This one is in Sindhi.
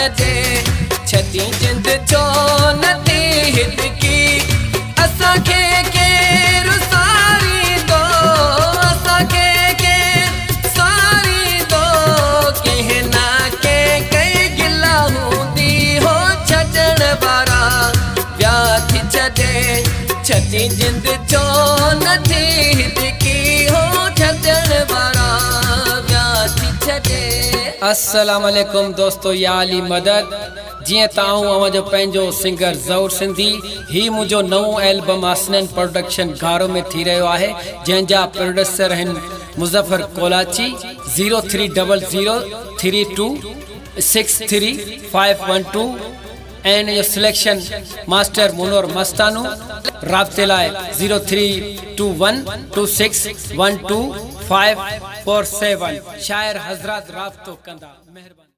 ڇڏي، ڇڏين جند ڇو نه ٿي هڏڪي، اسان کي ڪير ساريندو، اسان کي ڪير ساريندو، ڪنهن نه ڪنهن ڪئي گلا هوندي، هو ڇڏڻ وارا ويا ٿي ڇڏي، ڇڏين جند ڇو نه ٿي هڏڪي، هو ڇڏڻ وارا ويا ٿي ڇڏي. السلام عليڪم دوستو يا علي مدد جيئن ته آئون اوهان جو پنهنجو سنگر ظهور سنڌي هي منهنجو نئون البم حسنين پروڊڪشن گهارو ۾ ٿي رهيو آهي جنهن جا پروڊيوسر آهن Muzaffar Kolachi zero three double zero three two six three five one two ۽ ان جو سليڪشن ماسٽر منور مستانو رابطي لاء zero three two one two six one two five four seven شاعر حضرات رابطو ڪندا مهرباني.